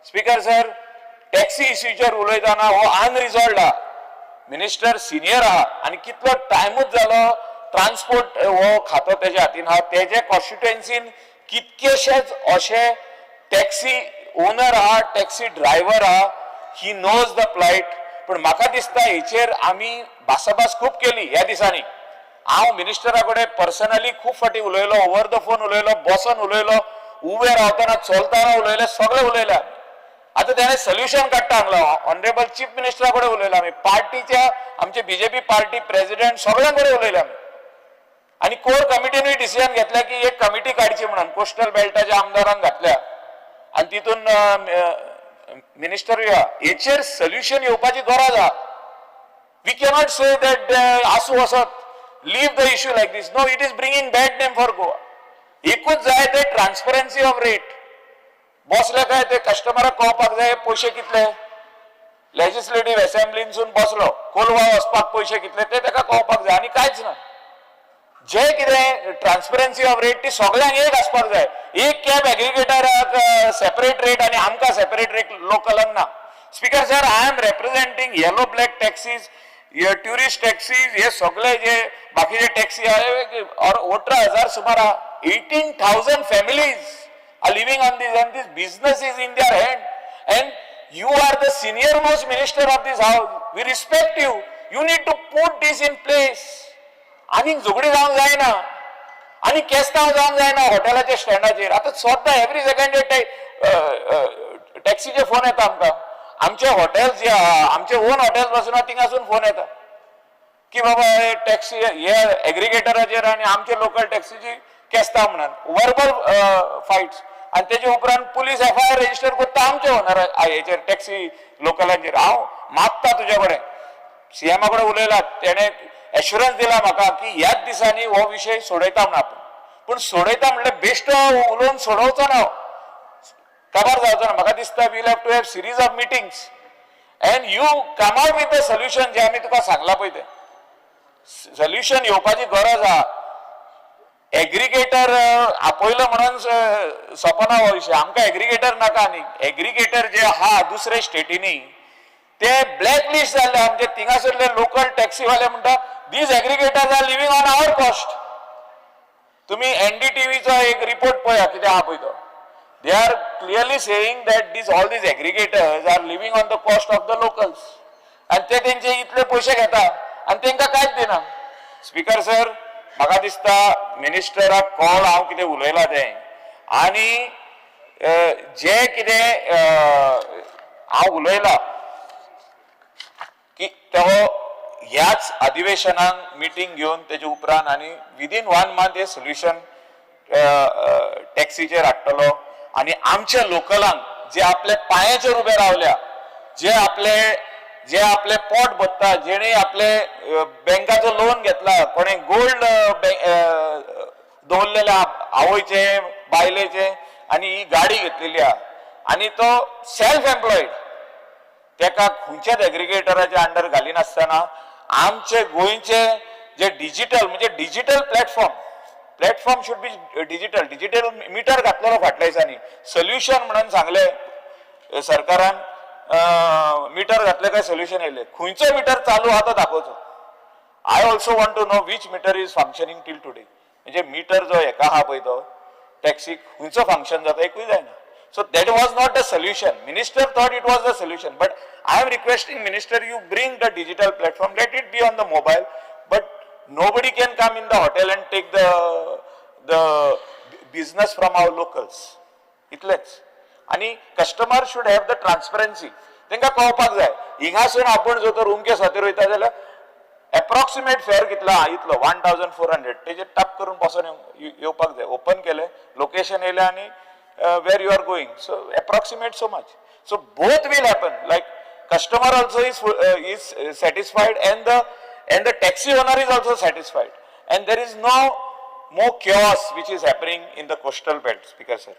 Speaker sir, taxi इश्यूचेर उलयतना हो अनरिझॉल्ड आहा. मिनिस्टर सिनियर आहा आनी कितलो टायमूच जालो ट्रान्सपोर्ट हो खातो तेज्या हातीन आहा. तेजे कॉन्स्टिट्युएन्सीन कितकेशेच अशे टॅक्सी ओनर आहा, टॅक्सी ड्रायव्हर आहा. He knows the plight. पूण म्हाका दिसता हेचेर आमी भासाभास खूब केली ह्या दिसांनी. हांव मिनिस्टरा कडेन पर्सनली खूब फावटी उलयलो, ओवर the phone उलयलो, बसोन उलयलो, उबे रावतना, चलतना उलयले, सगळे उलयले. आता त्याने सोल्युशन काडटा हांगलो. ऑनरेबल चीफ मिनिस्टरा कडेन उलयलो आमी, पार्टीच्या आमचे बीजेपी पार्टी प्रेसिडेंट, सगळ्यां कडेन उलयले आमी. आनी कोर कमिटीनूय डिसिजन घेतल्या की एक कमिटी काडची म्हणून, कोस्टल बेल्टाच्या आमदारांक घातल्या आनी तितून मिनिस्टरूय आहा. हेचेर सोल्युशन येवपाची गरज आहा. We cannot say that आसू वसत, leave the issue like this. No, it is bringing bad name for Goa. एकूच जाय ते ट्रान्सपरन्सी ऑफ रेट. बसले काय ते कस्टमराक कळपाक जाय पयशे कितले. लेजिस्लेटीव्ह असेंब्लीनसून बसलो, कोलवा वचपाक पयशे कितले ते ताका कळपाक जाय आनी कांयच ना. जे कितें ट्रान्सपरन्सी ऑफ रेट ती सगळ्यांक एक आसपाक जाय. एक कॅब एग्रिगेटराक सेपरेट रेट आनी आमकां सेपरेट रेट, लोकलांक ना. Speaker sir, I am representing yellow black taxis, tourist taxis, हे सगळे जे बाकीचे टॅक्सी आहे और 18,000 सुमार, 18,000 families are living on this and this business is in their hand. And you are the senior most minister of this house. We respect you. You need to put this in place. आनीक झगडी जावंक जायना आनी केस्तांव जावंक जायना हॉटेलाच्या स्टँडाचेर. आतां स्वता एवरी सेकंड डे टॅक्सीचे फोन येता आमकां. आमचे हॉटेल्स जे आहा, आमचे ओन हॉटेल्स पासून थिंगासून फोन येता की बाबा, हे टॅक्सी हे एग्रिगेटराचेर आनी आमचे लोकल टॅक्सीची केस्तांव म्हणून, वर्बल फायट्स. आनी तेजे उपरांत पुलीस एफआयआर रजिस्टर करता आमचे ओनर हेचेर, टॅक्सी लोकलांचेर. हांव मागता तुजे कडेन, सीएमा कडेन उलयला, तेणे एश्युरन्स दिला म्हाका की ह्याच दिसांनी हो विशय सोडयता म्हणून आपूण. पूण सोडयता म्हणल्यार बेश्टो उलोवन सोडोवचो ना, काबार जावचो ना. म्हाका दिसता we'll have to have series of meetings and you come out with the solution. जे आमी तुका सांगला पळय तें सोल्युशन येवपाची गरज आहा. एग्रिगेटर आपयलो म्हणून सोंपना हो विशय. आमकां एग्रिगेटर नाका. आनी एग्रिगेटर जे आहा दुसरे स्टेटींनी ते ब्लॅक लिस्ट जाल्ले. आमचे थिंगासरले लोकल टॅक्सीवाले म्हणटा, these aggregators are living on our cost. तुम्ही एनडीटीव्हीचो एक रिपोर्ट पळया कितें आहा पळय तो. They are clearly saying that these all these aggregators are living on the cost of the locals आनी ते तेंचे इतले पयशे घेता आनी तेंकां कांयच दिना. स्पीकर सर, म्हाका दिसता मिनिस्टराक कॉल हांव कितें उलयलां तें आनी जे कितें हांव उलयलां की तो ह्याच अधिवेशनाक मिटींग घेवन तेजे उपरांत आनी विदीन वन मंथ हे सोल्युशन टॅक्सीचेर हाडटलो आनी आमच्या लोकलांक जे आपल्या पांयाचेर उबे रावल्या, जे आपले पोट भरता, जेणे आपले बँकाचो लोन घेतला, कोणे गोल्ड दवरलेले आवयचे, बायलेचे आनी ही गाडी घेतलेली आहा आनी तो सेल्फ एम्प्लॉयड, तेका खंयच्याच एग्रिगेटराच्या अंडर घालिनासतना आमचे गोंयचे जे डिजिटल, म्हणजे digital platform, platform should be digital. Digital meter घातलेलो फाटल्या दिसांनी सोल्युशन म्हणून सांगले सरकारान. मिटर घातले काय सोल्युशन येयले? खंयचो मिटर चालू आहा तो दाखोवचो. I also want to know which meter is functioning till today. म्हणजे मिटर जो हेका आहा पळय तो टॅक्सीक खंयचो फंक्शन जाता, एकूय जायना. So that was not the solution. Minister thought it was the solution, but I am requesting minister, you bring the digital platform, let it be on the mobile, but nobody can come in the hotel and take the business from our locals. इतलेच. आणि customer should have the transparency. तांकां कळपाक जाय, हिंगासून आपण जर तर उमके स्वातीर वयता जाल्यार एप्रॉक्सिमेट फेअर कितलो आहा, इतलो, 1400. तेजेर टप करून बसोन येवपाक जाय. ओपन केलें, लोकेशन येयलें आनी where you are going, so approximate so much. So both will happen, like customer also is satisfied and the taxi owner is also satisfied and there is no more chaos which is happening in the coastal belt, Speaker sir.